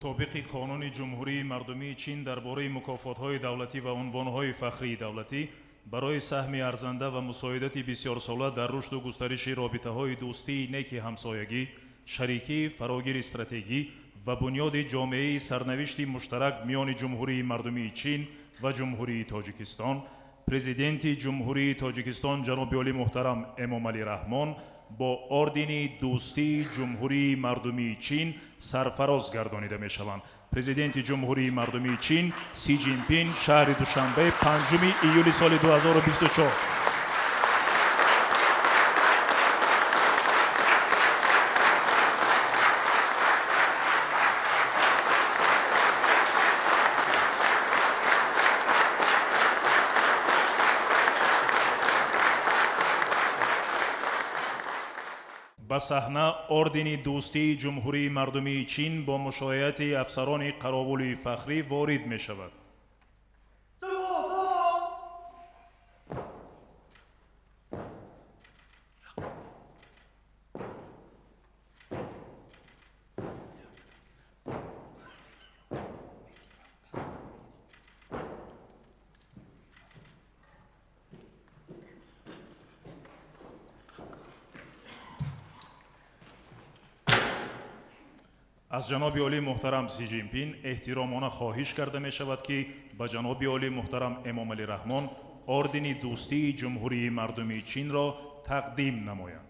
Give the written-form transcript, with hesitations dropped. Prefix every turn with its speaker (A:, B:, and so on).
A: Мутобиқи Қонуни Ҷумҳурии Мардумии Чин дар бораи мукофотҳои давлатӣ ва унвонҳои фахрии давлатӣ, барои саҳми арзанда ва мусоидати бисёрсола дар рушду густариши робитаҳои дӯстии неки ҳамсоягӣ, шарикии фарогири стратегӣ ва бунёди ҷомеаи сарнавишти муштарак миёни Ҷумҳурии Мардумии Чин ва Ҷумҳурии Тоҷикистон, Президенти Ҷумҳурии Тоҷикистон ҷаноби олӣ муҳтарам Эмомалӣ Раҳмон бо ордени Дӯстии Ҷумҳурии Мардумии Чин сарфароз гардонида мешаванд. Президенти Ҷумҳурии Мардумии Чин Си Ҷинпин, шаҳри Душанбе, 5 июли соли 2024. Ба саҳна ордени Дӯстии Ҷумҳурии Мардумии Чин бо мушояати афсарони қаровули фахрӣ ворид мешавад. Аз ҷаноби олӣ муҳтарам Си Ҷинпин эҳтиромона хоҳиш карда мешавад, ки ба ҷаноби олӣ муҳтарам Эмомалӣ Раҳмон ордени Дӯстии Ҷумҳурии Мардумии Чинро тақдим намоянд.